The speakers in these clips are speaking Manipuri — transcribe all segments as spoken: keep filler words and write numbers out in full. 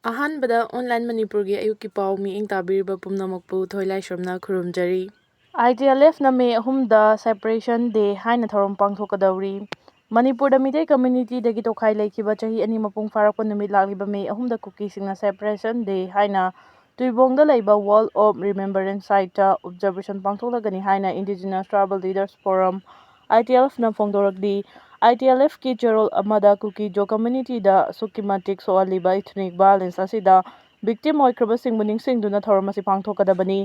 ꯑꯍꯥꯟꯕꯗ ꯑꯣꯟꯂꯥꯏꯟ ꯃꯅꯤꯄꯨꯔꯒꯤ ꯑꯌꯨꯛꯀꯤ ꯄꯥꯎ ꯃꯤꯠꯌꯦꯡ ꯇꯥꯕꯤꯔꯤꯕ ꯄꯨꯝꯅꯃꯛꯄꯨ ꯊꯣꯏꯂꯥꯏꯁ꯭ꯔꯝꯅ ꯈꯨꯔꯨꯝꯖꯔꯤ꯫ ꯑꯥꯏ ꯇꯤ ꯑꯦꯜ ꯑꯦꯐꯅ ꯃꯦ ꯑꯍꯨꯝꯗ Separation Day ꯍꯥꯏꯅ ꯊꯧꯔꯝ ꯄꯥꯡꯊꯣꯛꯀꯗꯧꯔꯤ꯫ ꯃꯅꯤꯄꯨꯔꯗ ꯃꯤꯇꯩ communityꯗꯒꯤ ꯇꯣꯈꯥꯏ ꯂꯩꯈꯤꯕ ꯆꯍꯤ ꯑꯅꯤ ꯃꯄꯨꯡ ꯐꯥꯔꯛꯄ ꯅꯨꯃꯤꯠ ꯂꯥꯛꯂꯤꯕ ꯃꯦ ꯑꯍꯨꯝꯗ ꯀꯨꯀꯤꯁꯤꯡꯅ Separation Day ꯍꯥꯏꯅ ꯇꯨꯏꯕꯣꯡꯗ ꯂꯩꯕ Wall of Remembrance siteꯇ observation ꯄꯥꯡꯊꯣꯛꯂꯒꯅꯤ ꯍꯥꯏꯅ Indigenous Tribal Leaders Forum, I T L F ꯅ ꯐꯣꯡꯗꯣꯔꯛꯂꯤ꯫ I T L F ꯀꯤ ꯆꯦꯔꯣꯜ ꯑꯃꯗ ꯀꯨꯀꯤ ꯖꯣ communityꯗ ꯑꯁꯨꯛꯀꯤ ꯃꯇꯤꯛ ꯁꯣꯛꯍꯜꯂꯤꯕ ethnic violence ꯑꯁꯤꯗ victim ꯑꯣꯏꯈ꯭ꯔꯕꯁꯤꯡꯕꯨ ꯅꯤꯡꯁꯤꯡꯗꯨꯅ ꯊꯧꯔꯝ ꯑꯁꯤ ꯄꯥꯡꯊꯣꯛꯀꯗꯕꯅꯤ꯫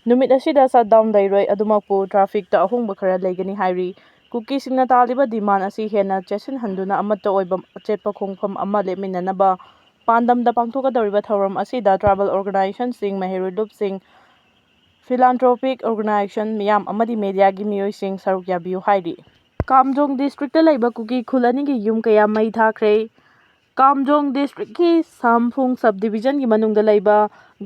ꯅꯨꯃꯤꯠ ꯑꯁꯤꯗ shutdown ꯂꯩꯔꯣꯏ, ꯑꯗꯨꯃꯛꯄꯨ trafficꯇ ꯑꯍꯣꯡꯕ ꯈꯔ ꯂꯩꯒꯅꯤ ꯍꯥꯏꯔꯤ꯫ ꯀꯨꯀꯤꯁꯤꯡꯅ ꯇꯥꯜꯂꯤꯕ demand ꯑꯁꯤ ꯍꯦꯟꯅ ꯆꯦꯠꯁꯤꯟꯍꯟꯗꯨꯅ ꯑꯃꯠꯇ ꯑꯣꯏꯕ ꯑꯆꯦꯠꯄ ꯈꯣꯡꯐꯝ ꯑꯃ ꯂꯦꯞꯃꯤꯟꯅꯅꯕ ꯄꯥꯟꯗꯝꯗ ꯄꯥꯡꯊꯣꯛꯀꯗꯧꯔꯤꯕ ꯊꯧꯔꯝ ꯑꯁꯤꯗ tribal organizationꯁꯤꯡ, ꯃꯍꯩꯔꯣꯏ ꯂꯨꯞꯁꯤꯡ, philanthropic organization ꯃꯤꯌꯥꯝ ꯑꯃꯗꯤ mediaꯒꯤ ꯃꯤꯑꯣꯏꯁꯤꯡ ꯁꯔꯨꯛ ꯌꯥꯕꯤꯌꯨ ꯍꯥꯏꯔꯤ꯫ ꯀꯥꯝꯖꯣꯡ districtꯇ ꯂꯩꯕ ꯀꯨꯀꯤ ꯈꯨꯜ ꯑꯅꯤꯒꯤ ꯌꯨꯝ ꯀꯌꯥ ꯃꯩ ꯊꯥꯈ꯭ꯔꯦ꯫ ꯀꯥꯝꯖꯣꯡ districtꯀꯤ ꯁꯥꯝꯐꯨꯡ subdivisionꯒꯤ ꯃꯅꯨꯡꯗ ꯂꯩꯕ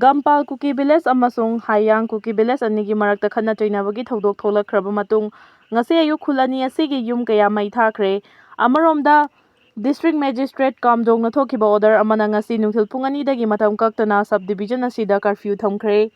ꯒꯝꯄꯥꯜ ꯀꯨꯀꯤ village ꯑꯃꯁꯨꯡ ꯍꯥꯏꯌꯥꯡ ꯀꯨꯀꯤ village ꯑꯅꯤꯒꯤ ꯃꯔꯛꯇ ꯈꯠꯅ ꯆꯩꯅꯕꯒꯤ ꯊꯧꯗꯣꯛ ꯊꯣꯛꯂꯛꯈ꯭ꯔꯕ ꯃꯇꯨꯡ, ꯉꯁꯤ ꯑꯌꯨꯛ ꯈꯨꯜ ꯑꯅꯤ ꯑꯁꯤꯒꯤ ꯌꯨꯝ ꯀꯌꯥ ꯃꯩ ꯊꯥꯈ꯭ꯔꯦ꯫ ꯑꯃꯔꯣꯝꯗ, district magistrate ꯀꯥꯝꯖꯣꯡꯅ ꯊꯣꯛꯈꯤꯕ order ꯑꯃꯅ ꯉꯁꯤ ꯅꯨꯡꯊꯤꯜ ꯄꯨꯡ ꯑꯅꯤꯗꯒꯤ ꯃꯇꯝ ꯀꯛꯇꯅ subdivision ꯑꯁꯤꯗ curfew ꯊꯝꯈ꯭ꯔꯦ꯫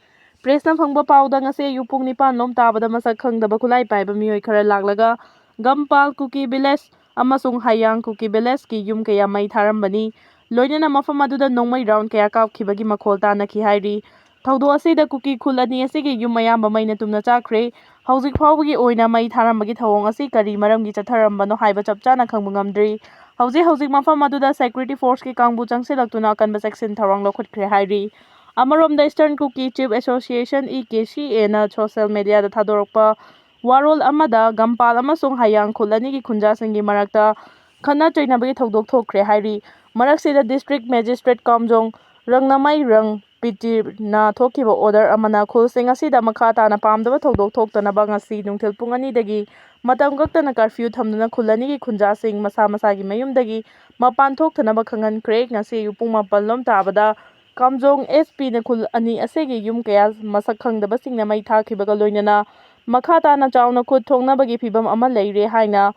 Pressꯅ ꯐꯪꯕ ꯄꯥꯎꯗ, ꯉꯁꯤ ꯑꯌꯨꯛ ꯄꯨꯡ ꯅꯤꯄꯥꯟ ꯂꯣꯝ ꯇꯥꯕꯗ ꯃꯁꯛ ꯈꯪꯗꯕ ꯈꯨꯠꯂꯥꯏ ꯄꯥꯏꯕ ꯃꯤꯑꯣꯏ ꯈꯔ ꯂꯥꯛꯂꯒ ꯒꯝꯄꯥꯜ ꯀꯨꯀꯤ village ꯑꯃꯁꯨꯡ ꯍꯥꯌꯥꯡ ꯀꯨꯀꯤ villageꯀꯤ ꯌꯨꯝ ꯀꯌꯥ ꯃꯩ ꯊꯥꯔꯝꯕꯅꯤ꯫ ꯂꯣꯏꯅꯅ ꯃꯐꯝ ꯑꯗꯨꯗ ꯅꯣꯡꯃꯩ round ꯀꯌꯥ ꯀꯥꯞꯈꯤꯕꯒꯤ ꯃꯈꯣꯜ ꯇꯥꯅꯈꯤ ꯍꯥꯏꯔꯤ꯫ ꯊꯧꯗꯣꯛ ꯑꯁꯤꯗ ꯀꯨꯀꯤ ꯈꯨꯜ ꯑꯅꯤ ꯑꯁꯤꯒꯤ ꯌꯨꯝ ꯑꯌꯥꯝꯕ ꯃꯩꯅ ꯇꯨꯝꯅ ꯆꯥꯛꯈ꯭ꯔꯦ꯫ ꯍꯧꯖꯤꯛ ꯐꯥꯎꯕꯒꯤ ꯑꯣꯏꯅ ꯃꯩ ꯊꯥꯔꯝꯕꯒꯤ ꯊꯧꯑꯣꯡ ꯑꯁꯤ ꯀꯔꯤ ꯃꯔꯝꯒꯤ ꯆꯠꯊꯔꯝꯕꯅꯣ ꯍꯥꯏꯕ ꯆꯞ ꯆꯥꯅ ꯈꯪꯕ ꯉꯝꯗ꯭ꯔꯤ꯫ ꯍꯧꯖꯤꯛ ꯍꯧꯖꯤꯛ ꯃꯐꯝ ꯑꯗꯨꯗ security forceꯀꯤ ꯀꯥꯡꯕꯨ ꯆꯪꯁꯤꯜꯂꯛꯇꯨꯅ ꯑꯀꯟꯕ ꯆꯦꯛꯁꯤꯟ ꯊꯧꯔꯥꯡ ꯂꯧꯈꯠꯈ꯭ꯔꯦ ꯍꯥꯏꯔꯤ꯫ ꯑꯃꯔꯣꯝꯗ, Eastern Kuki Chief Association, E K C Aꯅ social mediaꯗ ꯊꯥꯗꯣꯔꯛꯄ ꯋꯥꯔꯣꯜ ꯑꯃꯗ ꯒꯝꯄꯥꯜ ꯑꯃꯁꯨꯡ ꯍꯥꯌꯥꯡ ꯈꯨꯜ ꯑꯅꯤꯒꯤ ꯈꯨꯟꯖꯥꯁꯤꯡꯒꯤ ꯃꯔꯛꯇ ꯈꯠꯅ ꯆꯩꯅꯕꯒꯤ ꯊꯧꯗꯣꯛ ꯊꯣꯛꯈ꯭ꯔꯦ ꯍꯥꯏꯔꯤ꯫ ꯃꯔꯛꯁꯤꯗ district magistrate ꯀꯥꯝꯖꯣꯡ ꯔꯪꯅꯃꯩ ꯔꯪ ꯄꯤꯇꯤꯅ ꯊꯣꯛꯈꯤꯕ order ꯑꯃꯅ ꯈꯨꯜꯁꯤꯡ ꯑꯁꯤꯗ ꯃꯈꯥ ꯇꯥꯅ ꯄꯥꯝꯗꯕ ꯊꯧꯗꯣꯛ ꯊꯣꯛꯇꯅꯕ ꯉꯁꯤ ꯅꯨꯡꯊꯤꯜ ꯄꯨꯡ ꯑꯅꯤꯗꯒꯤ ꯃꯇꯝ ꯀꯛꯇꯅ curfew ꯊꯝꯗꯨꯅ ꯈꯨꯜ ꯑꯅꯤꯒꯤ ꯈꯨꯟꯖꯥꯁꯤꯡ ꯃꯁꯥ ꯃꯁꯥꯒꯤ ꯃꯌꯨꯝꯗꯒꯤ ꯃꯄꯥꯟ ꯊꯣꯛꯇꯅꯕ ꯈꯪꯍꯟꯈ꯭ꯔꯦ꯫ ꯉꯁꯤ ꯑꯌꯨꯛ ꯄꯨꯡ ꯃꯥꯄꯟ ꯂꯣꯝ ꯇꯥꯕꯗ ꯀꯥꯝꯖꯣꯡ S Pꯅ ꯈꯨꯜ ꯑꯅꯤ ꯑꯁꯤꯒꯤ ꯌꯨꯝ ꯀꯌꯥ ꯃꯁꯛ ꯈꯪꯗꯕꯁꯤꯡꯅ ꯃꯩ ꯊꯥꯈꯤꯕꯒ ꯂꯣꯏꯅꯅ ꯃꯈꯥ ꯇꯥꯅ ꯆꯥꯎꯅ ꯈꯨꯠ ꯊꯣꯛꯅꯕꯒꯤ ꯐꯤꯚꯝ ꯑꯃ ꯂꯩꯔꯦ ꯍꯥꯏꯅ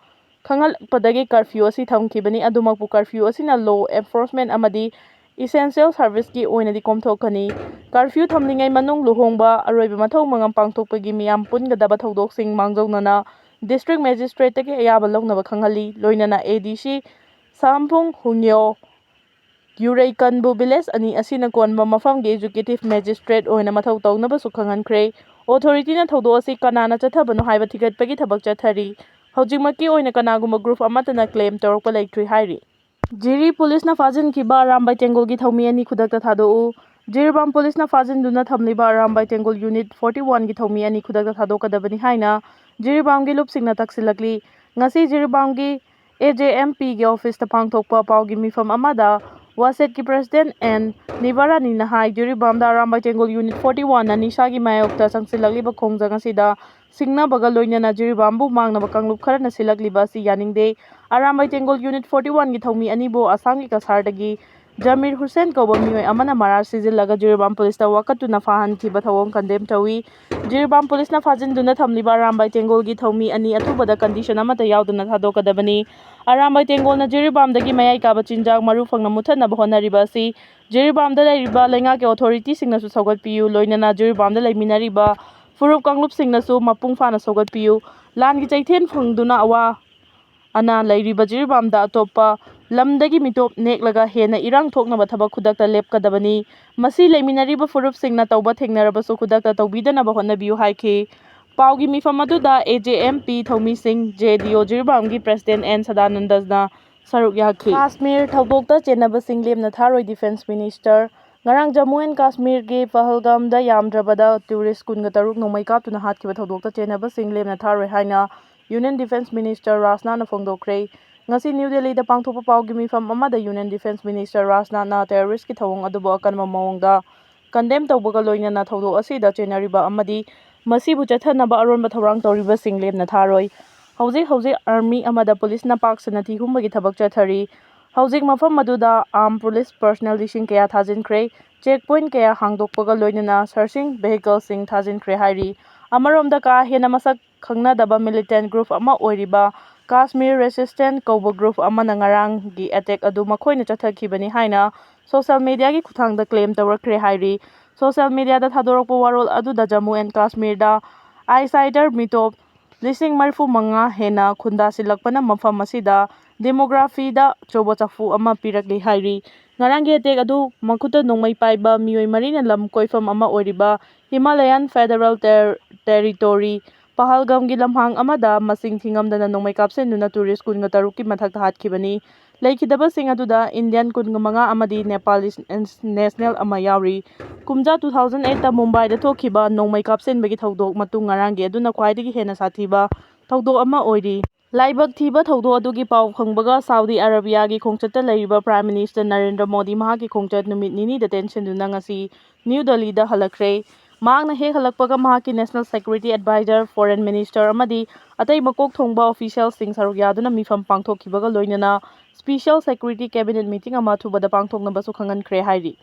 ꯈꯪꯍꯜꯂꯛꯄꯗꯒꯤ curfew ꯑꯁꯤ ꯊꯝꯈꯤꯕꯅꯤ꯫ ꯑꯗꯨꯃꯛꯄꯨ, curfew ꯑꯁꯤꯅ law enforcement ꯑꯃꯗꯤ essential serviceꯀꯤ ꯑꯣꯏꯅꯗꯤ ꯀꯣꯝꯊꯣꯛꯀꯅꯤ꯫ Curfew ꯊꯝꯂꯤꯉꯩ ꯃꯅꯨꯡ ꯂꯨꯍꯣꯡꯕ, ꯑꯔꯣꯏꯕ ꯃꯊꯧ ꯃꯉꯝ ꯄꯥꯡꯊꯣꯛꯄꯒꯤ ꯃꯤꯌꯥꯝ ꯄꯨꯟꯒꯗꯕ ꯊꯧꯗꯣꯛꯁꯤꯡ ꯃꯥꯡꯖꯧꯅꯅ district magistrateꯇꯒꯤ ꯑꯌꯥꯕ ꯂꯧꯅꯕ ꯈꯪꯍꯜꯂꯤ꯫ ꯂꯣꯏꯅꯅ ADC ꯁꯥꯝꯐꯨꯡ ꯍꯨꯡꯌꯣ ꯌꯨꯔꯩꯀꯟꯕꯨ village ꯑꯅꯤ ꯑꯁꯤꯅ ꯀꯣꯟꯕ ꯃꯐꯝꯒꯤ executive magistrate ꯑꯣꯏꯅ ꯃꯊꯧ ꯇꯧꯅꯕꯁꯨ ꯈꯪꯍꯟꯈ꯭ꯔꯦ꯫ Authorityꯅ ꯊꯧꯗꯣꯛ ꯑꯁꯤ ꯀꯅꯥꯅ ꯆꯠꯊꯕꯅꯣ ꯍꯥꯏꯕ ꯊꯤꯒꯠꯄꯒꯤ ꯊꯕꯛ ꯆꯠꯊꯔꯤ꯫ ꯍꯧꯖꯤꯛꯃꯛꯀꯤ ꯑꯣꯏꯅ ꯀꯅꯥꯒꯨꯝꯕ group ꯑꯃꯠꯇꯅ claim ꯇꯧꯔꯛꯄ ꯂꯩꯇ꯭ꯔꯤ ꯍꯥꯏꯔꯤ꯫ ꯖꯤꯔꯤ policeꯅ ꯐꯥꯖꯤꯟꯈꯤꯕ ꯑꯔꯥꯝꯕꯥꯏ ꯇꯦꯡꯒꯣꯜꯒꯤ ꯊꯧꯃꯤ ꯑꯅꯤ ꯈꯨꯗꯛꯇ ꯊꯥꯗꯣꯛꯎ꯫ ꯖꯤꯔꯤꯕꯥꯝ policeꯅ ꯐꯥꯖꯤꯟꯗꯨꯅ ꯊꯝꯂꯤꯕ ꯑꯔꯥꯝꯕꯥꯏ ꯇꯦꯡꯒꯣꯜ unit forty oneꯒꯤ ꯊꯧꯃꯤ ꯑꯅꯤ ꯈꯨꯗꯛꯇ ꯊꯥꯗꯣꯛꯀꯗꯕꯅꯤ ꯍꯥꯏꯅ ꯖꯤꯔꯤꯕꯥꯝꯒꯤ ꯂꯨꯞꯁꯤꯡꯅ ꯇꯛꯁꯤꯜꯂꯛꯂꯤ꯫ ꯉꯁꯤ ꯖꯤꯔꯤꯕꯥꯝꯒꯤ AJMPꯒꯤ officeꯇ ꯄꯥꯡꯊꯣꯛꯄ ꯄꯥꯎꯒꯤ ꯃꯤꯐꯝ ꯑꯃꯗ WASETꯀꯤ president ꯑꯦꯟ ꯅꯤꯕꯥꯔꯥꯅꯤꯅ ꯍꯥꯏ, ꯖꯤꯔꯤꯕꯥꯝꯗ ꯑꯔꯥꯝꯕꯥꯏ ꯇꯦꯡꯒꯣꯜ unit forty oneꯅ ꯅꯤꯁꯥꯒꯤ ꯃꯥꯌꯣꯛꯇ ꯆꯪꯁꯤꯜꯂꯛꯂꯤꯕ ꯈꯣꯡꯖꯪ ꯑꯁꯤꯗ ꯁꯤꯡꯅꯕꯒ ꯂꯣꯏꯅꯅ ꯖꯤꯔꯤꯕꯥꯝꯕꯨ ꯃꯥꯡꯅꯕ ꯀꯥꯡꯂꯨꯞ ꯈꯔꯅ ꯁꯤꯜꯂꯛꯂꯤꯕ ꯑꯁꯤ ꯌꯥꯅꯤꯡꯗꯦ꯫ ꯑꯔꯥꯝꯕꯥꯏ ꯇꯦꯡꯒꯣꯜ unit forty oneꯒꯤ ꯊꯧꯃꯤ ꯑꯅꯤꯕꯨ ꯑꯁꯥꯝꯒꯤ ꯀꯁꯥꯔꯗꯒꯤ ꯖꯃꯤꯔ ꯍꯨꯁꯦꯟ ꯀꯧꯕ ꯃꯤꯑꯣꯏ ꯑꯃꯅ ꯃꯔꯥꯜ ꯁꯤꯖꯤꯜꯂꯒ ꯖꯤꯔꯤꯕꯥꯝ policeꯇ ꯋꯥꯀꯠꯇꯨꯅ ꯐꯥꯍꯟꯈꯤꯕ ꯊꯧꯑꯣꯡ condemn ꯇꯧꯏ꯫ ꯖꯤꯔꯤꯕꯥꯝ policeꯅ ꯐꯥꯖꯤꯟꯗꯨꯅ ꯊꯝꯂꯤꯕ ꯑꯔꯥꯝꯕꯥꯏ ꯇꯦꯡꯒꯣꯜꯒꯤ ꯊꯧꯃꯤ ꯑꯅꯤ ꯑꯊꯨꯕꯗ condition ꯑꯃꯠꯇ ꯌꯥꯎꯗꯅ ꯊꯥꯗꯣꯛꯀꯗꯕꯅꯤ꯫ ꯑꯔꯥꯝꯕꯥꯏ ꯇꯦꯡꯒꯣꯜꯅ ꯖꯤꯔꯤꯕꯥꯝꯗꯒꯤ ꯃꯌꯥꯏ ꯀꯥꯕ ꯆꯤꯟꯖꯥꯛ ꯃꯔꯨ ꯐꯪꯅ ꯃꯨꯠꯊꯠꯅꯕ ꯍꯣꯠꯅꯔꯤꯕ ꯑꯁꯤ ꯖꯤꯔꯤꯕꯥꯝꯗ ꯂꯩꯔꯤꯕ ꯂꯩꯉꯥꯛꯀꯤ authorityꯁꯤꯡꯅꯁꯨ ꯁꯧꯒꯠꯄꯤꯌꯨ, ꯂꯣꯏꯅꯅ ꯖꯤꯔꯤꯕꯥꯝꯗ ꯂꯩꯃꯤꯟꯅꯔꯤꯕ ꯐꯨꯔꯨꯞ ꯀꯥꯡꯂꯨꯞꯁꯤꯡꯅꯁꯨ ꯃꯄꯨꯡ ꯐꯥꯅ ꯁꯧꯒꯠꯄꯤꯌꯨ꯫ ꯂꯥꯟꯒꯤ ꯆꯩꯊꯦꯡ ꯐꯪꯗꯨꯅ ꯑꯋꯥ ꯑꯅꯥ ꯂꯩꯔꯤꯕ ꯖꯤꯔꯤꯕꯥꯝꯗ ꯑꯇꯣꯞꯄ ꯂꯝꯗꯒꯤ ꯃꯤꯇꯣꯞ ꯅꯦꯛꯂꯒ ꯍꯦꯟꯅ ꯏꯔꯥꯡ ꯊꯣꯛꯅꯕ ꯊꯕꯛ ꯈꯨꯗꯛꯇ ꯂꯦꯞꯀꯗꯕꯅꯤ꯫ ꯃꯁꯤ ꯂꯩꯃꯤꯟꯅꯔꯤꯕ ꯐꯨꯔꯨꯞꯁꯤꯡꯅ ꯇꯧꯕ ꯊꯦꯡꯅꯔꯕꯁꯨ ꯈꯨꯗꯛꯇ ꯇꯧꯕꯤꯗꯅꯕ ꯍꯣꯠꯅꯕꯤꯌꯨ ꯍꯥꯏꯈꯤ꯫ ꯄꯥꯎꯒꯤ ꯃꯤꯐꯝ ꯑꯗꯨꯗ AJMP ꯊꯧꯃꯤꯁꯤꯡ, JDO ꯖꯤꯔꯤꯕꯥꯝꯒꯤ president ꯑꯦꯟ ꯁꯗꯥꯅꯟꯗꯅ ꯁꯔꯨꯛ ꯌꯥꯈꯤ꯫ ꯀꯥꯁꯃꯤꯔ ꯊꯧꯗꯣꯛꯇ ꯆꯦꯟꯅꯕꯁꯤꯡ ꯂꯦꯝꯅ ꯊꯥꯔꯣꯏ defence minister꯫ ꯉꯔꯥꯡ ꯖꯝꯃꯨ and ꯀꯥꯁꯃꯤꯔꯒꯤ ꯄꯍꯜꯒꯥꯝꯗ ꯌꯥꯝꯗ꯭ꯔꯕꯗ tourist ꯀꯨꯟꯒ ꯇꯔꯨꯛ ꯅꯣꯡꯃꯩ ꯀꯥꯞꯇꯨꯅ ꯍꯥꯠꯈꯤꯕ ꯊꯧꯗꯣꯛꯇ ꯆꯦꯟꯅꯕꯁꯤꯡ ꯂꯦꯝꯅ ꯊꯥꯔꯣꯏ ꯍꯥꯏꯅ Union Defence Minister ꯔꯥꯖꯅꯥꯊꯅ ꯐꯣꯡꯗꯣꯛꯈ꯭ꯔꯦ꯫ ꯉꯁꯤ ꯅ꯭ꯌꯨ ꯗꯦꯜꯂꯤꯗ ꯄꯥꯡꯊꯣꯛꯄ ꯄꯥꯎꯒꯤ ꯃꯤꯐꯝ ꯑꯃꯗ Union Defence Minister ꯔꯥꯖꯅꯥꯊꯅ terroristꯀꯤ ꯊꯧꯑꯣꯡ ꯑꯗꯨꯕꯨ ꯑꯀꯟꯕ ꯃꯑꯣꯡꯗ condemn ꯇꯧꯕꯒ ꯂꯣꯏꯅꯅ ꯊꯧꯗꯣꯛ ꯑꯁꯤꯗ ꯆꯦꯟꯅꯔꯤꯕ ꯑꯃꯗꯤ ꯃꯁꯤꯕꯨ ꯆꯠꯊꯅꯕ ꯑꯔꯣꯟꯕ ꯊꯧꯔꯥꯡ ꯇꯧꯔꯤꯕꯁꯤꯡ ꯂꯦꯝꯅ ꯊꯥꯔꯣꯏ꯫ ꯍꯧꯖꯤꯛ ꯍꯧꯖꯤꯛ army ꯑꯃꯗ policeꯅ ꯄꯥꯛ ꯁꯟꯅ ꯊꯤ ꯍꯨꯝꯕꯒꯤ ꯊꯕꯛ ꯆꯠꯊꯔꯤ꯫ ꯍꯧꯖꯤꯛ ꯃꯐꯝ ꯑꯗꯨꯗ armed police personnel ꯂꯤꯁꯤꯡ ꯀꯌꯥ ꯊꯥꯖꯤꯟꯈ꯭ꯔꯦ꯫ Check point ꯀꯌꯥ ꯍꯥꯡꯗꯣꯛꯄꯒ ꯂꯣꯏꯅꯅ searching vehicleꯁꯤꯡ ꯊꯥꯖꯤꯟꯈ꯭ꯔꯦ ꯍꯥꯏꯔꯤ꯫ ꯑꯃꯔꯣꯝꯗ ꯀꯥ ꯍꯦꯟꯅ ꯃꯁꯛ ꯈꯪꯅꯗꯕ militant group ꯑꯃ ꯑꯣꯏꯔꯤꯕ Kashmir Resistance ꯀꯧꯕ group ꯑꯃꯅ ꯉꯔꯥꯡꯒꯤ attack ꯑꯗꯨ ꯃꯈꯣꯏꯅ ꯆꯠꯊꯈꯤꯕꯅꯤ ꯍꯥꯏꯅ ꯁꯣꯁꯤꯌꯦꯜ ꯃꯤꯗꯤꯌꯥꯒꯤ ꯈꯨꯠꯊꯥꯡꯗ ꯀ꯭ꯂꯦꯝ ꯇꯧꯔꯛꯈ꯭ꯔꯦ ꯍꯥꯏꯔꯤ꯫ ꯁꯣꯁꯤꯌꯦꯜ ꯃꯤꯗꯤꯌꯥꯗ ꯊꯥꯗꯣꯔꯛꯄ ꯋꯥꯔꯣꯜ ꯑꯗꯨꯗ ꯖꯃꯨ ꯑꯦꯟ ꯀꯥꯁꯃꯤꯔꯗ ꯑꯥꯏꯁꯥꯏꯗꯔ ꯃꯤꯇꯣꯞ ꯂꯤꯁꯤꯡ ꯃꯔꯤꯐꯨ ꯃꯉꯥ ꯍꯦꯟꯅ ꯈꯨꯟꯗꯥꯁꯤꯜꯂꯛꯄꯅ ꯃꯐꯝ ꯑꯁꯤꯗ ꯗꯦꯃꯣꯒ꯭ꯔꯥꯐꯤꯗ ꯑꯆꯧꯕ ꯆꯐꯨ ꯑꯃ ꯄꯤꯔꯛꯂꯤ ꯍꯥꯏꯔꯤ꯫ ꯉꯔꯥꯡꯒꯤ ꯑꯦꯇꯦꯛ ꯑꯗꯨ ꯃꯈꯨꯠꯇ ꯅꯣꯡꯃꯩ ꯄꯥꯏꯕ ꯃꯤꯑꯣꯏ ꯃꯔꯤꯅ ꯂꯝ ꯀꯣꯏꯐꯝ ꯑꯃ ꯑꯣꯏꯔꯤꯕ ꯍꯤꯃꯥꯂꯌꯥꯟ ꯐꯦꯗꯔꯦꯜ ꯇꯦꯔꯤꯇꯣꯔꯤ ꯄꯍꯜꯒꯝꯒꯤ ꯂꯝꯍꯥꯡ ꯑꯃꯗ ꯃꯁꯤꯡ ꯊꯤꯉꯝꯗꯅ ꯅꯣꯡꯃꯩ ꯀꯥꯞꯁꯤꯟꯗꯨꯅ ꯇꯨꯔꯤꯁ ꯀꯨꯟꯒ ꯇꯔꯨꯛꯀꯤ ꯃꯊꯛꯇ ꯍꯥꯠꯈꯤꯕꯅꯤ꯫ ꯂꯩꯈꯤꯗꯕꯁꯤꯡ ꯑꯗꯨꯗ ꯏꯟꯗꯤꯌꯟ ꯀꯨꯟꯒ ꯃꯉꯥ ꯑꯃꯗꯤ ꯅꯦꯄꯥꯂꯤ ꯅꯦꯁꯅꯦꯜ ꯑꯃ ꯌꯥꯎꯔꯤ꯫ ꯀꯨꯝꯖꯥ ꯇꯨ ꯊꯥꯎꯖꯟ ꯑꯩꯠꯇ ꯃꯨꯝꯕꯥꯏꯗ ꯊꯣꯛꯈꯤꯕ ꯅꯣꯡꯃꯩ ꯀꯥꯞꯁꯤꯟꯕꯒꯤ ꯊꯧꯗꯣꯛ ꯃꯇꯨꯡ ꯉꯔꯥꯡꯒꯤ ꯑꯗꯨꯅ ꯈ꯭ꯋꯥꯏꯗꯒꯤ ꯍꯦꯟꯅ ꯁꯥꯊꯤꯕ ꯊꯧꯗꯣꯛ ꯑꯃ ꯑꯣꯏꯔꯤ꯫ ꯂꯥꯏꯕꯛ ꯊꯤꯕ ꯊꯧꯗꯣꯛ ꯑꯗꯨꯒꯤ ꯄꯥꯎ ꯐꯪꯕꯒ ꯁꯥꯎꯗꯤ ꯑꯔꯥꯕꯤꯌꯥꯒꯤ ꯈꯣꯡꯆꯠꯇ ꯂꯩꯔꯤꯕ ꯄ꯭ꯔꯥꯏꯝ ꯃꯤꯅꯤꯁꯇꯔ ꯅꯔꯦꯟꯗ꯭ꯔ ꯃꯣꯗꯤ ꯃꯍꯥꯛꯀꯤ ꯈꯣꯡꯆꯠ ꯅꯨꯃꯤꯠ ꯅꯤꯅꯤꯗ ꯇꯦꯟꯁꯤꯟꯗꯨꯅ ꯉꯁꯤ ꯅ꯭ꯌꯨ ꯗꯦꯜꯂꯤꯗ ꯍꯜꯂꯛꯈ꯭ꯔꯦ꯫ ꯃꯍꯥꯛꯅ ꯍꯦꯛ ꯍꯜꯂꯛꯄꯒ ꯃꯍꯥꯛꯀꯤ national security adviser, foreign minister ꯑꯃꯗꯤ ꯑꯇꯩ ꯃꯀꯣꯛ ꯊꯣꯡꯕ ꯑꯣꯐꯤꯁꯤꯌꯦꯜꯁꯤꯡ ꯁꯔꯨꯛ ꯌꯥꯗꯨꯅ ꯃꯤꯐꯝ ꯄꯥꯡꯊꯣꯛꯈꯤꯕꯒ ꯂꯣꯏꯅꯅ ꯁ꯭ꯄꯤꯁꯤꯌꯦꯜ ꯁꯦꯀ꯭ꯌꯨꯔꯤꯇꯤ ꯀꯦꯕꯤꯅꯦꯠ ꯃꯤꯇꯤꯡ ꯑꯃ ꯑꯊꯨꯕꯗ ꯄꯥꯡꯊꯣꯛꯅꯕꯁꯨ ꯈꯪꯍꯟꯈ꯭ꯔꯦ ꯍꯥꯏꯔꯤ꯫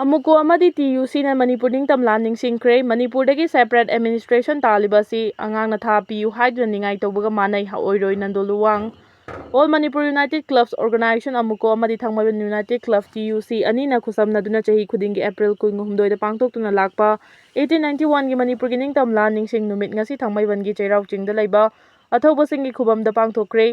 ꯑꯃꯨꯀꯣ ꯑꯃꯗꯤ ꯇꯤ ꯌꯨ ꯁꯤꯅ ꯃꯅꯤꯄꯨꯔ ꯅꯤꯡꯇꯝ ꯂꯥꯟ ꯅꯤꯡꯁꯤꯡꯈ꯭ꯔꯦ꯫ ꯃꯅꯤꯄꯨꯔꯗꯒꯤ ꯁꯦꯄꯔꯦꯠ ꯑꯦꯗꯃꯤꯅꯤꯁꯇ꯭ꯔꯦꯁꯟ ꯇꯥꯜꯂꯤꯕ ꯑꯁꯤ ꯑꯉꯥꯡꯅ ꯊꯥ ꯄꯤꯌꯨ ꯍꯥꯏꯗꯨꯅ ꯅꯤꯡꯉꯥꯏ ꯇꯧꯕꯒ ꯃꯥꯟꯅꯩ, ꯑꯣꯏꯔꯣꯏ ꯅꯟꯗꯣ ꯂꯨꯋꯥꯡ꯫ All Manipur united clubs organisation ꯑꯃꯨꯀꯣ ꯑꯃꯗꯤ Thangmeiband united club T U C ꯑꯅꯤꯅ ꯈꯨꯠꯁꯝꯅꯗꯨꯅ ꯆꯍꯤ ꯈꯨꯗꯤꯡꯒꯤ ꯑꯦꯄ꯭ꯔꯤꯜ ꯀꯨꯟꯍꯨꯝꯗꯣꯏꯗ ꯄꯥꯡꯊꯣꯛꯇꯨꯅ ꯂꯥꯛꯄ ꯑꯩꯠꯇꯤꯟ ꯅꯥꯏꯟꯇꯤ ꯋꯥꯟꯒꯤ ꯃꯅꯤꯄꯨꯔꯒꯤ ꯅꯤꯡꯇꯝ ꯂꯥꯟ ꯅꯤꯡꯁꯤꯡ ꯅꯨꯃꯤꯠ ꯉꯁꯤ ꯊꯥꯡꯃꯩꯕꯟꯒꯤ ꯆꯩꯔꯥꯎ ꯆꯤꯡꯗ ꯂꯩꯕ ꯑꯊꯧꯕꯁꯤꯡꯒꯤ ꯈꯨꯕꯝꯗ ꯄꯥꯡꯊꯣꯛꯈ꯭ꯔꯦ꯫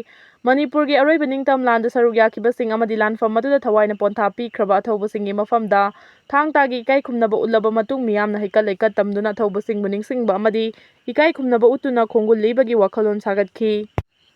ꯃꯅꯤꯄꯨꯔꯒꯤ ꯑꯔꯣꯏꯕ ꯅꯤꯡꯇꯝ ꯂꯥꯟꯗ ꯁꯔꯨꯛ ꯌꯥꯈꯤꯕꯁꯤꯡ ꯑꯃꯗꯤ ꯂꯥꯟꯐꯝ ꯑꯗꯨꯗ ꯊꯋꯥꯏꯅ ꯄꯣꯟꯊꯥ ꯄꯤꯈ꯭ꯔꯕ ꯑꯊꯧꯕꯁꯤꯡꯒꯤ ꯃꯐꯝꯗ ꯊꯥꯡ ꯇꯥꯒꯤ ꯏꯀꯥꯏ ꯈꯨꯝꯅꯕ ꯎꯠꯂꯕ ꯃꯇꯨꯡ ꯃꯤꯌꯥꯝꯅ ꯍꯩꯀꯠ ꯂꯩꯀꯠ ꯇꯝꯗꯨꯅ ꯑꯊꯧꯕꯁꯤꯡꯕꯨ ꯅꯤꯡꯁꯤꯡꯕ ꯑꯃꯗꯤ ꯏꯀꯥꯏ ꯈꯨꯝꯅꯕ ꯎꯠꯇꯨꯅ ꯈꯣꯡꯒꯨꯜ ꯂꯤꯕꯒꯤ ꯋꯥꯈꯜꯂꯣꯟ ꯁꯥꯒꯠꯈꯤ꯫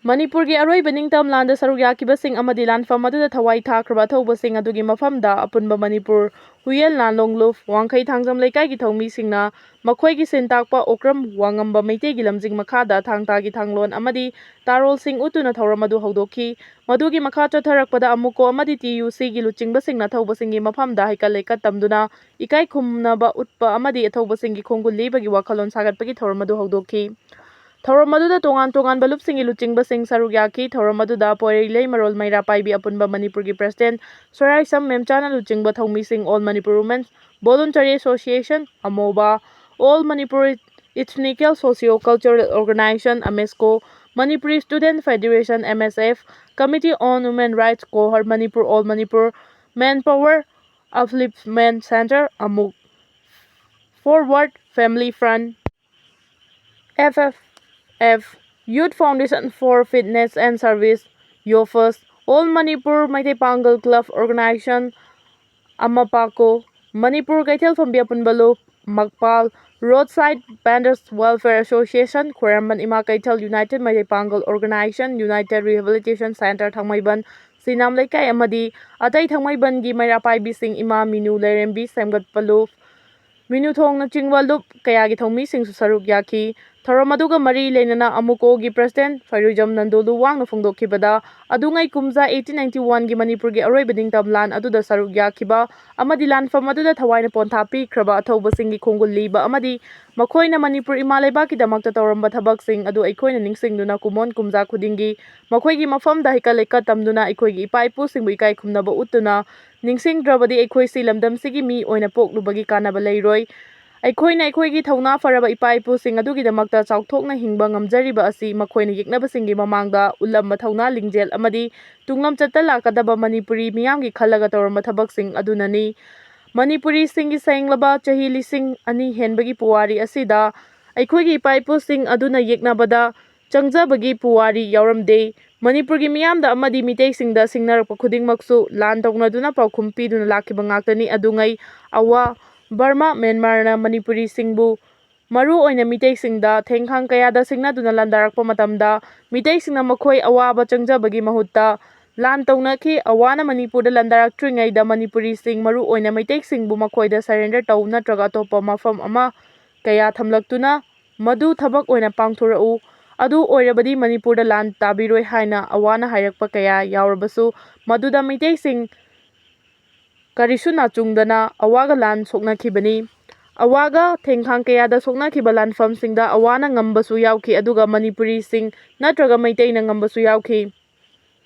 ꯃꯅꯤꯄꯨꯔꯒꯤ ꯑꯔꯣꯏꯕ ꯅꯤꯡꯇꯝ ꯂꯥꯟꯗ ꯁꯔꯨꯛ ꯌꯥꯈꯤꯕꯁꯤꯡ ꯑꯃꯗꯤ ꯂꯥꯟꯐꯝ ꯑꯗꯨꯗ ꯊꯋꯥꯏ ꯊꯥꯈ꯭ꯔꯕ ꯑꯊꯧꯕꯁꯤꯡ ꯑꯗꯨꯒꯤ ꯃꯐꯝꯗ ꯑꯄꯨꯟꯕ ꯃꯅꯤꯄꯨꯔ ꯍꯨꯌꯦꯟ ꯂꯥꯟꯂꯣꯡ ꯂꯨꯞ ꯋꯥꯡꯈꯩ ꯊꯥꯡꯖꯝ ꯂꯩꯀꯥꯏꯒꯤ ꯊꯧꯃꯤꯁꯤꯡꯅ ꯃꯈꯣꯏꯒꯤ ꯁꯤꯟ ꯇꯥꯛꯄ ꯑꯣꯀ꯭ꯔꯝ ꯋꯥꯉꯝꯕ ꯃꯩꯇꯩꯒꯤ ꯂꯝꯖꯤꯡ ꯃꯈꯥꯗ ꯊꯥꯡ ꯇꯥꯒꯤ ꯊꯥꯡꯂꯣꯟ ꯑꯃꯗꯤ ꯇꯥꯔꯣꯜꯁꯤꯡ ꯎꯠꯇꯨꯅ ꯊꯧꯔꯝ ꯑꯗꯨ ꯍꯧꯗꯣꯛꯈꯤ꯫ ꯃꯗꯨꯒꯤ ꯃꯈꯥ ꯆꯠꯊꯔꯛꯄꯗ ꯑꯃꯨꯀꯣ ꯑꯃꯗꯤ ꯇꯤ ꯌꯨ ꯁꯤꯒꯤ ꯂꯨꯆꯤꯡꯕꯁꯤꯡꯅ ꯊꯧꯕꯁꯤꯡꯒꯤ ꯃꯐꯝꯗ ꯍꯩꯀꯠ ꯂꯩꯀꯠ ꯇꯝꯗꯨꯅ ꯏꯀꯥꯏ ꯈꯨꯝꯅꯕ ꯎꯠꯄ ꯑꯃꯗꯤ ꯑꯊꯧꯕꯁꯤꯡꯒꯤ ꯈꯣꯡꯒꯨꯜ ꯂꯤꯕꯒꯤ ꯋꯥꯈꯜꯂꯣꯟ ꯁꯥꯒꯠꯄꯒꯤ ꯊꯧꯔꯝ ꯑꯗꯨ ꯍꯧꯗꯣꯛꯈꯤ꯫ ꯊꯧꯔꯝ ꯑꯗꯨꯗ ꯇꯣꯉꯥꯟ ꯇꯣꯉꯥꯟꯕ ꯂꯨꯞꯁꯤꯡꯒꯤ ꯂꯨꯆꯤꯡꯕꯁꯤꯡ ꯁꯔꯨꯛ ꯌꯥꯈꯤ꯫ ꯊꯧꯔꯝ ꯑꯗꯨꯗ ꯄꯣꯏꯔꯩꯂꯩꯃꯔꯣꯜ ꯃꯩꯔꯥ ꯄꯥꯏꯕꯤ ꯑꯄꯨꯟꯕ ꯃꯅꯤꯄꯨꯔꯒꯤ ꯄ꯭ꯔꯦꯁꯤꯗꯦꯟꯠ ꯁꯣꯔꯥꯏꯁꯝ ꯃꯦꯝꯆꯥꯅ ꯂꯨꯆꯤꯡꯕ ꯊꯧꯃꯤꯁꯤꯡ all Manipur women's voluntary association, AMOWA, all Manipur ethnical socio cultural organisation, AMESCO, Manipuri student federation, M S F, committee on women rights, COHR Manipur, all Manipur man power, Upliftment Centre, ꯑꯃꯨꯛ Forward Family Front, F F F, Youth Foundation for Fitness and Service, YOFAS, All Manipur Meitei Pangal Club Organization, AMAPACO, Manipur Keithel Phambi Apunba Lup, MAKPAL, Roadside Vendors Welfare Association, ꯈ꯭ꯋꯥꯏꯔꯝꯕꯟ ꯏꯃꯥ ꯀꯩꯊꯦꯜ, United Meitei Pangal Organization, United Rehabilitation Centre ꯊꯥꯡꯃꯩꯕꯟ, ꯁꯤꯅꯥꯝ ꯂꯩꯀꯥꯏ ꯑꯃꯗꯤ ꯑꯇꯩ ꯊꯥꯡꯃꯩꯕꯟꯒꯤ ꯃꯩꯔꯥ ꯄꯥꯏꯕꯤꯁꯤꯡ, ꯏꯃꯥ ꯃꯤꯅꯨ ꯂꯥꯏꯔꯦꯝꯕꯤ ꯁꯦꯝꯒꯠꯄ ꯂꯨꯞ, ꯃꯤꯅꯨꯊꯣꯡꯅꯆꯤꯡꯕ ꯂꯨꯞ ꯀꯌꯥꯒꯤ ꯊꯧꯃꯤꯁꯤꯡꯁꯨ ꯁꯔꯨꯛ ꯌꯥꯈꯤ꯫ ꯊꯧꯔꯝ ꯑꯗꯨꯒ ꯃꯔꯤ ꯂꯩꯅꯅ AMUCOꯒꯤ President ꯐꯩꯔꯣꯏꯖꯝ ꯅꯟꯗꯣ ꯂꯨꯋꯥꯡꯅ ꯐꯣꯡꯗꯣꯛꯈꯤꯕꯗ, ꯑꯗꯨꯉꯩ ꯀꯨꯝꯖꯥ eighteen ninety-oneꯒꯤ ꯃꯅꯤꯄꯨꯔꯒꯤ ꯑꯔꯣꯏꯕ ꯅꯤꯡꯇꯝ ꯂꯥꯟ ꯑꯗꯨꯗ ꯁꯔꯨꯛ ꯌꯥꯈꯤꯕ ꯑꯃꯗꯤ ꯂꯥꯟꯐꯝ ꯑꯗꯨꯗ ꯊꯋꯥꯏꯅ ꯄꯣꯟꯊꯥ ꯄꯤꯈ꯭ꯔꯕ ꯑꯊꯧꯕꯁꯤꯡꯒꯤ ꯈꯣꯡꯒꯨꯜ ꯂꯤꯕ ꯑꯃꯗꯤ ꯃꯈꯣꯏꯅ ꯃꯅꯤꯄꯨꯔ ꯏꯃꯥ ꯂꯩꯕꯥꯛꯀꯤꯗꯃꯛꯇ ꯇꯧꯔꯝꯕ ꯊꯕꯛꯁꯤꯡ ꯑꯗꯨ ꯑꯩꯈꯣꯏꯅ ꯅꯤꯡꯁꯤꯡꯗꯨꯅ ꯀꯨꯝꯑꯣꯟ ꯀꯨꯝꯖꯥ ꯈꯨꯗꯤꯡꯒꯤ ꯃꯈꯣꯏꯒꯤ ꯃꯐꯝꯗ ꯍꯩꯀꯠ ꯂꯩꯀꯠ ꯇꯝꯗꯨꯅ ꯑꯩꯈꯣꯏꯒꯤ ꯏꯄꯥ ꯏꯄꯨꯁꯤꯡꯕꯨ ꯏꯀꯥꯏ ꯈꯨꯝꯅꯕ ꯎꯠꯇꯨꯅ ꯅꯤꯡꯁꯤꯡꯗ꯭ꯔꯕꯗꯤ ꯑꯩꯈꯣꯏꯁꯤ ꯂꯝꯗꯝꯁꯤꯒꯤ ꯃꯤ ꯑꯣꯏꯅ ꯄꯣꯛꯂꯨꯕꯒꯤ ꯀꯥꯟꯅꯕ ꯂꯩꯔꯣꯏ꯫ ꯑꯩꯈꯣꯏꯅ ꯑꯩꯈꯣꯏꯒꯤ ꯊꯧꯅꯥ ꯐꯔꯕ ꯏꯄꯥ ꯏꯄꯨꯁꯤꯡ ꯑꯗꯨꯒꯤꯗꯃꯛꯇ ꯆꯥꯎꯊꯣꯛꯅ ꯍꯤꯡꯕ ꯉꯝꯖꯔꯤꯕ ꯑꯁꯤ ꯃꯈꯣꯏꯅ ꯌꯦꯛꯅꯕꯁꯤꯡꯒꯤ ꯃꯃꯥꯡꯗ ꯎꯠꯂꯝꯕ ꯊꯧꯅꯥ ꯂꯤꯡꯖꯦꯜ ꯑꯃꯗꯤ ꯇꯨꯡꯂꯝꯆꯠꯇ ꯂꯥꯛꯀꯗꯕ ꯃꯅꯤꯄꯨꯔꯤ ꯃꯤꯌꯥꯝꯒꯤ ꯈꯜꯂꯒ ꯇꯧꯔꯝꯕ ꯊꯕꯛꯁꯤꯡ ꯑꯗꯨꯅꯅꯤ꯫ ꯃꯅꯤꯄꯨꯔꯤꯁꯤꯡꯒꯤ ꯁꯦꯡꯂꯕ ꯆꯍꯤ ꯂꯤꯁꯤꯡ ꯑꯅꯤ ꯍꯦꯟꯕꯒꯤ ꯄꯨꯋꯥꯔꯤ ꯑꯁꯤꯗ ꯑꯩꯈꯣꯏꯒꯤ ꯏꯄꯥ ꯏꯄꯨꯁꯤꯡ ꯑꯗꯨꯅ ꯌꯦꯛꯅꯕꯗ ꯆꯪꯖꯕꯒꯤ ꯄꯨꯋꯥꯔꯤ ꯌꯥꯎꯔꯝꯗꯦ꯫ ꯃꯅꯤꯄꯨꯔꯒꯤ ꯃꯤꯌꯥꯝꯗ ꯑꯃꯗꯤ ꯃꯤꯇꯩꯁꯤꯡꯗ ꯁꯤꯡꯅꯔꯛꯄ ꯈꯨꯗꯤꯡꯃꯛꯁꯨ ꯂꯥꯟ ꯇꯧꯅꯗꯨꯅ ꯄꯥꯎꯈꯨꯝ ꯄꯤꯗꯨꯅ ꯂꯥꯛꯈꯤꯕ ꯉꯥꯛꯇꯅꯤ꯫ ꯑꯗꯨꯉꯩ ꯑꯋꯥ ꯕꯔꯃꯥ, ꯃ꯭ꯌꯥꯟꯃꯥꯔꯅ ꯃꯅꯤꯄꯨꯔꯤꯁꯤꯡꯕꯨ, ꯃꯔꯨ ꯑꯣꯏꯅ ꯃꯤꯇꯩꯁꯤꯡꯗ ꯊꯦꯡꯈꯥꯡ ꯀꯌꯥꯗ ꯁꯤꯡꯅꯗꯨꯅ ꯂꯥꯟꯗꯥꯔꯛꯄ ꯃꯇꯝꯗ, ꯃꯤꯇꯩꯁꯤꯡꯅ ꯃꯈꯣꯏ ꯑꯋꯥꯕ ꯆꯪꯖꯕꯒꯤ ꯃꯍꯨꯠꯇ ꯂꯥꯟ ꯇꯧꯅꯈꯤ꯫ ꯑꯋꯥꯅ ꯃꯅꯤꯄꯨꯔꯗ ꯂꯥꯟꯗꯥꯔꯛꯇ꯭ꯔꯤꯉꯩꯗ ꯃꯅꯤꯄꯨꯔꯤꯁꯤꯡ, ꯃꯔꯨ ꯑꯣꯏꯅ ꯃꯩꯇꯩꯁꯤꯡꯕꯨ ꯃꯈꯣꯏꯗ surrender ꯇꯧ ꯅꯠꯇ꯭ꯔꯒ ꯑꯇꯣꯞꯄ ꯃꯐꯝ ꯑꯃ ꯀꯌꯥ ꯊꯝꯂꯛꯇꯨꯅ ꯃꯗꯨ ꯊꯕꯛ ꯑꯣꯏꯅ ꯄꯥꯡꯊꯣꯔꯛꯎ, ꯑꯗꯨ ꯑꯣꯏꯔꯕꯗꯤ ꯃꯅꯤꯄꯨꯔꯗ ꯂꯥꯟ ꯇꯥꯕꯤꯔꯣꯏ ꯍꯥꯏꯅ ꯑꯋꯥꯅ ꯍꯥꯏꯔꯛꯄ ꯀꯌꯥ ꯌꯥꯎꯔꯕꯁꯨ, ꯃꯗꯨꯗ ꯃꯩꯇꯩꯁꯤꯡ ꯀꯔꯤꯁꯨ ꯅꯥꯆꯨꯡꯗꯅ ꯑꯋꯥꯒ ꯂꯥꯟ ꯁꯣꯛꯅꯈꯤꯕꯅꯤ꯫ ꯑꯋꯥꯒ ꯊꯦꯡꯈꯥꯡ ꯀꯌꯥꯗ ꯁꯣꯛꯅꯈꯤꯕ ꯂꯥꯟꯐꯝꯁꯤꯡꯗ ꯑꯋꯥꯅ ꯉꯝꯕꯁꯨ ꯌꯥꯎꯈꯤ, ꯑꯗꯨꯒ ꯃꯅꯤꯄꯨꯔꯤꯁꯤꯡ ꯅꯠꯇ꯭ꯔꯒ ꯃꯩꯇꯩꯅ ꯉꯝꯕꯁꯨ ꯌꯥꯎꯈꯤ꯫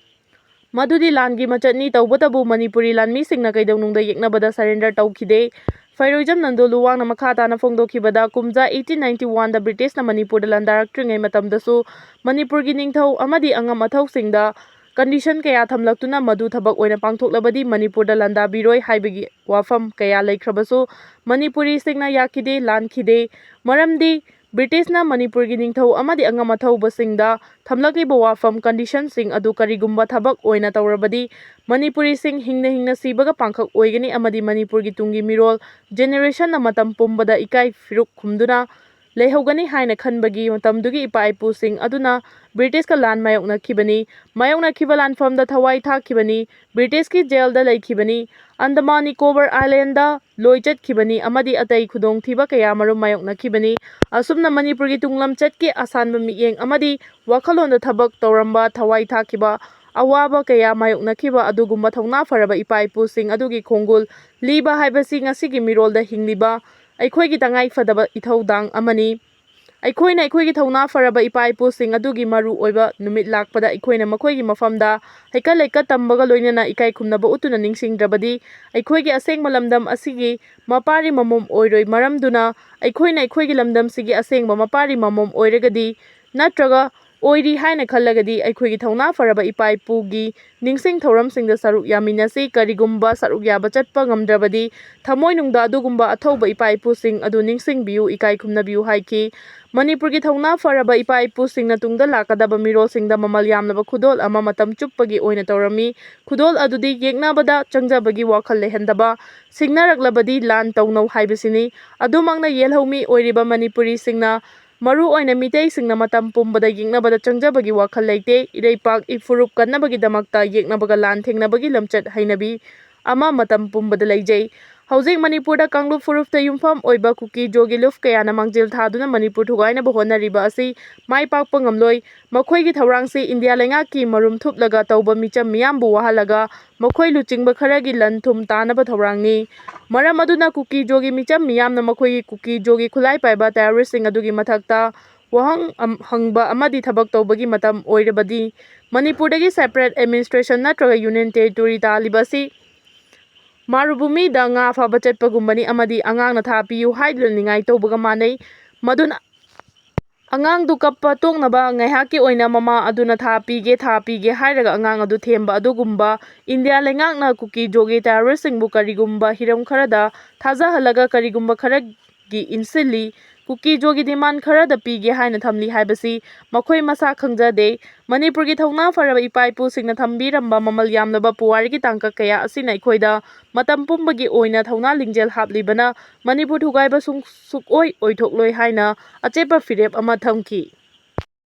ꯃꯗꯨꯗꯤ ꯂꯥꯟꯒꯤ ꯃꯆꯠꯅꯤ꯫ ꯇꯧꯕꯇꯕꯨ ꯃꯅꯤꯄꯨꯔꯤ ꯂꯥꯟꯃꯤꯁꯤꯡꯅ ꯀꯩꯗꯧꯅꯨꯡꯗ ꯌꯦꯛꯅꯕꯗ surrender ꯇꯧꯈꯤꯗꯦ꯫ ꯐꯩꯔꯣꯏꯖꯝ ꯅꯟꯗꯣ ꯂꯨꯋꯥꯡꯅ ꯃꯈꯥ ꯇꯥꯅ ꯐꯣꯡꯗꯣꯛꯈꯤꯕꯗ, ꯀꯨꯝꯖꯥ eighteen ninety-oneꯗ ꯕ꯭ꯔꯤꯇꯤꯁꯅ ꯃꯅꯤꯄꯨꯔꯗ ꯂꯥꯟꯗꯥꯔꯛꯇ꯭ꯔꯤꯉꯩ ꯃꯇꯝꯗꯁꯨ ꯃꯅꯤꯄꯨꯔꯒꯤ ꯅꯤꯡꯊꯧ ꯑꯃꯗꯤ ꯑꯉꯝ ꯑꯊꯧꯁꯤꯡꯗ condition ꯀꯌꯥ ꯊꯝꯂꯛꯇꯨꯅ ꯃꯗꯨ ꯊꯕꯛ ꯑꯣꯏꯅ ꯄꯥꯡꯊꯣꯛꯂꯕꯗꯤ ꯃꯅꯤꯄꯨꯔꯗ ꯂꯥꯟꯗꯥꯕꯤꯔꯣꯏ ꯍꯥꯏꯕꯒꯤ ꯋꯥꯐꯝ ꯀꯌꯥ ꯂꯩꯈ꯭ꯔꯕꯁꯨ ꯃꯅꯤꯄꯨꯔꯤꯁꯤꯡꯅ ꯌꯥꯈꯤꯗꯦ, ꯂꯥꯟꯈꯤꯗꯦ꯫ ꯃꯔꯝꯗꯤ ꯕ꯭ꯔꯤꯇꯤꯁꯅ ꯃꯅꯤꯄꯨꯔꯒꯤ ꯅꯤꯡꯊꯧ ꯑꯃꯗꯤ ꯑꯉꯝ ꯑꯊꯧꯕꯁꯤꯡꯗ ꯊꯝꯂꯛꯂꯤꯕ ꯋꯥꯐꯝ, conditionꯁꯤꯡ ꯑꯗꯨ ꯀꯔꯤꯒꯨꯝꯕ ꯊꯕꯛ ꯑꯣꯏꯅ ꯇꯧꯔꯕꯗꯤ ꯃꯅꯤꯄꯨꯔꯤꯁꯤꯡ ꯍꯤꯡꯅ ꯍꯤꯡꯅ ꯁꯤꯕꯒ ꯄꯥꯡꯈꯛ ꯑꯣꯏꯒꯅꯤ ꯑꯃꯗꯤ ꯃꯅꯤꯄꯨꯔꯒꯤ ꯇꯨꯡꯒꯤ ꯃꯤꯔꯣꯜ generationꯅ ꯃꯇꯝ ꯄꯨꯝꯕꯗ ꯏꯀꯥꯏ ꯐꯤꯔꯨꯛ ꯈꯨꯝꯗꯨꯅ ꯂꯩꯍꯧꯒꯅꯤ ꯍꯥꯏꯅ ꯈꯟꯕꯒꯤ ꯃꯇꯝꯗꯨꯒꯤ ꯏꯄꯥ ꯏꯄꯨꯁꯤꯡ ꯑꯗꯨꯅ ꯕ꯭ꯔꯤꯇꯤꯁꯀ ꯂꯥꯟ ꯃꯥꯌꯣꯛꯅꯈꯤꯕꯅꯤ꯫ ꯃꯥꯌꯣꯛꯅꯈꯤꯕ ꯂꯥꯟꯐꯝꯗ ꯊꯋꯥꯏ ꯊꯥꯈꯤꯕꯅꯤ꯫ ꯕ꯭ꯔꯤꯇꯤꯁꯀꯤ ꯖꯦꯜꯗ ꯂꯩꯈꯤꯕꯅꯤ꯫ ꯑꯟꯗꯃꯥꯟ ꯅꯤꯀꯣꯕꯔ ꯑꯥꯏꯂꯦꯟꯗ ꯂꯣꯏ ꯆꯠꯈꯤꯕꯅꯤ ꯑꯃꯗꯤ ꯑꯇꯩ ꯈꯨꯗꯣꯡꯊꯤꯕ ꯀꯌꯥ ꯃꯔꯨꯝ ꯃꯥꯌꯣꯛꯅꯈꯤꯕꯅꯤ꯫ ꯑꯁꯨꯝꯅ ꯃꯅꯤꯄꯨꯔꯒꯤ ꯇꯨꯡꯂꯝꯆꯠꯀꯤ ꯑꯁꯥꯟꯕ ꯃꯤꯠꯌꯦꯡ ꯑꯃꯗꯤ ꯋꯥꯈꯜꯂꯣꯟꯗ ꯊꯕꯛ ꯇꯧꯔꯝꯕ, ꯊꯋꯥꯏ ꯊꯥꯈꯤꯕ, ꯑꯋꯥꯕ ꯀꯌꯥ ꯃꯥꯌꯣꯛꯅꯈꯤꯕ ꯑꯗꯨꯒꯨꯝꯕ ꯊꯧꯅꯥ ꯐꯔꯕ ꯏꯄꯥ ꯏꯄꯨꯁꯤꯡ ꯑꯗꯨꯒꯤ ꯈꯣꯡꯒꯨꯜ ꯂꯤꯕ ꯍꯥꯏꯕꯁꯤ ꯉꯁꯤꯒꯤ ꯃꯤꯔꯣꯜꯗ ꯍꯤꯡꯂꯤꯕ ꯑꯩꯈꯣꯏꯒꯤ ꯇꯉꯥꯏ ꯐꯗꯕ ꯏꯊꯧꯗꯥꯡ ꯑꯃꯅꯤ꯫ ꯑꯩꯈꯣꯏꯅ ꯑꯩꯈꯣꯏꯒꯤ ꯊꯧꯅꯥ ꯐꯔꯕ ꯏꯄꯥ ꯏꯄꯨꯁꯤꯡ ꯑꯗꯨꯒꯤ ꯃꯔꯨ ꯑꯣꯏꯕ ꯅꯨꯃꯤꯠ ꯂꯥꯛꯄꯗ ꯑꯩꯈꯣꯏꯅ ꯃꯈꯣꯏꯒꯤ ꯃꯐꯝꯗ ꯍꯩꯀꯠ ꯂꯩꯀꯠ ꯇꯝꯕꯒ ꯂꯣꯏꯅꯅ ꯏꯀꯥꯏ ꯈꯨꯝꯅꯕ ꯎꯠꯇꯨꯅ ꯅꯤꯡꯁꯤꯡꯗ꯭ꯔꯕꯗꯤ ꯑꯩꯈꯣꯏꯒꯤ ꯑꯁꯦꯡꯕ ꯂꯝꯗꯝ ꯑꯁꯤꯒꯤ ꯃꯄꯥꯔꯤ ꯃꯃꯣꯝ ꯑꯣꯏꯔꯣꯏ꯫ ꯃꯔꯝꯗꯨꯅ ꯑꯩꯈꯣꯏꯅ ꯑꯩꯈꯣꯏꯒꯤ ꯂꯝꯗꯝꯁꯤꯒꯤ ꯑꯁꯦꯡꯕ ꯃꯄꯥꯔꯤ ꯃꯃꯣꯝ ꯑꯣꯏꯔꯒꯗꯤ ꯅꯠꯇ꯭ꯔꯒ ꯑꯣꯏꯔꯤ ꯍꯥꯏꯅ ꯈꯜꯂꯒꯗꯤ ꯑꯩꯈꯣꯏꯒꯤ ꯊꯧꯅꯥ ꯐꯔꯕ ꯏꯄꯥ ꯏꯄꯨꯒꯤ ꯅꯤꯡꯁꯤꯡ ꯊꯧꯔꯝꯁꯤꯡꯗ ꯁꯔꯨꯛ ꯌꯥꯃꯤꯟꯅꯁꯤ꯫ ꯀꯔꯤꯒꯨꯝꯕ ꯁꯔꯨꯛ ꯌꯥꯕ ꯆꯠꯄ ꯉꯝꯗ꯭ꯔꯕꯗꯤ ꯊꯃꯣꯏꯅꯨꯡꯗ ꯑꯗꯨꯒꯨꯝꯕ ꯑꯊꯧꯕ ꯏꯄꯥ ꯏꯄꯨꯁꯤꯡ ꯑꯗꯨ ꯅꯤꯡꯁꯤꯡꯕꯤꯌꯨ, ꯏꯀꯥꯏ ꯈꯨꯝꯅꯕꯤꯌꯨ ꯍꯥꯏꯈꯤ꯫ ꯃꯅꯤꯄꯨꯔꯒꯤ ꯊꯧꯅꯥ ꯐꯔꯕ ꯏꯄꯥ ꯏꯄꯨꯁꯤꯡꯅ ꯇꯨꯡꯗ ꯂꯥꯛꯀꯗꯕ ꯃꯤꯔꯣꯜꯁꯤꯡꯗ ꯃꯃꯜ ꯌꯥꯝꯂꯕ ꯈꯨꯗꯣꯜ ꯑꯃ ꯃꯇꯝ ꯆꯨꯞꯄꯒꯤ ꯑꯣꯏꯅ ꯇꯧꯔꯝꯃꯤ꯫ ꯈꯨꯗꯣꯜ ꯑꯗꯨꯗꯤ ꯌꯦꯛꯅꯕꯗ ꯆꯪꯖꯕꯒꯤ ꯋꯥꯈꯜ ꯂꯩꯍꯟꯗꯕ, ꯁꯤꯡꯅꯔꯛꯂꯕꯗꯤ ꯂꯥꯟ ꯇꯧꯅꯧ ꯍꯥꯏꯕꯁꯤꯅꯤ꯫ ꯑꯗꯨꯃꯛꯅ ꯌꯦꯜꯍꯧꯃꯤ ꯑꯣꯏꯔꯤꯕ ꯃꯅꯤꯄꯨꯔꯤꯁꯤꯡꯅ ꯃꯔꯨ ꯑꯣꯏꯅ ꯃꯤꯇꯩꯁꯤꯡꯅ ꯃꯇꯝ ꯄꯨꯝꯕꯗ ꯌꯦꯛꯅꯕꯗ ꯆꯪꯖꯕꯒꯤ ꯋꯥꯈꯜ ꯂꯩꯇꯦ꯫ ꯏꯔꯩꯄꯥꯛ ꯏꯐꯨꯔꯨꯞ ꯀꯟꯅꯕꯒꯤꯗꯃꯛꯇ ꯌꯦꯛꯅꯕꯒ ꯂꯥꯟ ꯊꯦꯡꯅꯕꯒꯤ ꯂꯝꯆꯠ ꯍꯩꯅꯕꯤ ꯑꯃ ꯃꯇꯝ ꯄꯨꯝꯕꯗ ꯂꯩꯖꯩ꯫ ꯍꯧꯖꯤꯛ ꯃꯅꯤꯄꯨꯔꯗ ꯀꯥꯡꯂꯨꯞ ꯐꯨꯔꯨꯞꯇ ꯌꯨꯝꯐꯝ ꯑꯣꯏꯕ ꯀꯨꯀꯤ ꯖꯣꯒꯤ ꯂꯨꯞ ꯀꯌꯥꯅ ꯃꯥꯡꯖꯤꯜ ꯊꯥꯗꯨꯅ ꯃꯅꯤꯄꯨꯔ ꯊꯨꯒꯥꯏꯅꯕ ꯍꯣꯠꯅꯔꯤꯕ ꯑꯁꯤ ꯃꯥꯏ ꯄꯥꯛꯄ ꯉꯝꯂꯣꯏ꯫ ꯃꯈꯣꯏꯒꯤ ꯊꯧꯔꯥꯡꯁꯤ ꯏꯟꯗꯤꯌꯥ ꯂꯩꯉꯥꯛꯀꯤ ꯃꯔꯨꯝ ꯊꯨꯞꯂꯒ ꯇꯧꯕ ꯃꯤꯆꯝ ꯃꯤꯌꯥꯝꯕꯨ ꯋꯥꯍꯜꯂꯒ ꯃꯈꯣꯏ ꯂꯨꯆꯤꯡꯕ ꯈꯔꯒꯤ ꯂꯟ ꯊꯨꯝ ꯇꯥꯅꯕ ꯊꯧꯔꯥꯡꯅꯤ꯫ ꯃꯔꯝ ꯑꯗꯨꯅ ꯀꯨꯀꯤ ꯖꯣꯒꯤ ꯃꯤꯆꯝ ꯃꯤꯌꯥꯝꯅ ꯃꯈꯣꯏꯒꯤ ꯀꯨꯀꯤ ꯖꯣꯒꯤ ꯈꯨꯠꯂꯥꯏ ꯄꯥꯏꯕ terroristꯁꯤꯡ ꯑꯗꯨꯒꯤ ꯃꯊꯛꯇ ꯋꯥꯍꯪ ꯑꯝ-, ꯍꯪꯕ ꯑꯃꯗꯤ ꯊꯕꯛ ꯇꯧꯕꯒꯤ ꯃꯇꯝ ꯑꯣꯏꯔꯕꯗꯤ ꯃꯅꯤꯄꯨꯔꯗꯒꯤ separate administration ꯅꯠꯇ꯭ꯔꯒ union territory ꯇꯥꯜꯂꯤꯕ ꯑꯁꯤ ꯃꯥꯔꯨꯚꯨꯃꯤꯗ ꯉꯥ ꯐꯥꯕ ꯆꯠꯄꯒꯨꯝꯕꯅꯤ ꯑꯃꯗꯤ ꯑꯉꯥꯡꯅ ꯊꯥ ꯄꯤꯌꯨ ꯍꯥꯏꯗꯨꯅ ꯅꯤꯡꯉꯥꯏ ꯇꯧꯕꯒ ꯃꯥꯟꯅꯩ꯫ ꯃꯗꯨꯅ ꯑꯉꯥꯡꯗꯨ ꯀꯞꯄ ꯇꯣꯛꯅꯕ ꯉꯥꯏꯍꯥꯛꯀꯤ ꯑꯣꯏꯅ ꯃꯃꯥ ꯑꯗꯨꯅ ꯊꯥ ꯄꯤꯒꯦ, ꯊꯥ ꯄꯤꯒꯦ ꯍꯥꯏꯔꯒ ꯑꯉꯥꯡ ꯑꯗꯨ ꯊꯦꯝꯕ ꯑꯗꯨꯒꯨꯝꯕ ꯏꯟꯗꯤꯌꯥ ꯂꯩꯉꯥꯛꯅ ꯀꯨꯀꯤ ꯖꯣꯒꯤ ꯇꯦꯔꯣꯔꯤꯁꯁꯤꯡꯕꯨ ꯀꯔꯤꯒꯨꯝꯕ ꯍꯤꯔꯝ ꯈꯔꯗ ꯊꯥꯖꯍꯜꯂꯒ ꯀꯔꯤꯒꯨꯝꯕ ꯈꯔꯒꯤ ꯏꯟꯁꯤꯜꯂꯤ, ꯀꯨꯀꯤ ꯖꯣꯒꯤ ꯗꯤꯃꯥꯟ ꯈꯔꯗ ꯄꯤꯒꯦ ꯍꯥꯏꯅ ꯊꯝꯂꯤ ꯍꯥꯏꯕꯁꯤ ꯃꯈꯣꯏ ꯃꯁꯥ ꯈꯪꯖꯗꯦ꯫ ꯃꯅꯤꯄꯨꯔꯒꯤ ꯊꯧꯅꯥ ꯐꯔꯕ ꯏꯄꯥ ꯏꯄꯨꯁꯤꯡꯅ ꯊꯝꯕꯤꯔꯝꯕ ꯃꯃꯜ ꯌꯥꯝꯂꯕ ꯄꯨꯋꯥꯔꯤꯒꯤ ꯇꯥꯡꯀꯛ ꯀꯌꯥ ꯑꯁꯤꯅ ꯑꯩꯈꯣꯏꯗ ꯃꯇꯝ ꯄꯨꯝꯕꯒꯤ ꯑꯣꯏꯅ ꯊꯧꯅꯥ ꯂꯤꯡꯖꯦꯜ ꯍꯥꯞꯂꯤꯕꯅ ꯃꯅꯤꯄꯨꯔ ꯊꯨꯒꯥꯏꯕ ꯁꯨꯡ-, ꯁꯨꯛꯑꯣꯏ ꯑꯣꯏꯊꯣꯛꯂꯣꯏ ꯍꯥꯏꯅ ꯑꯆꯦꯠꯄ ꯐꯤꯔꯦꯞ ꯑꯃ ꯊꯝꯈꯤ꯫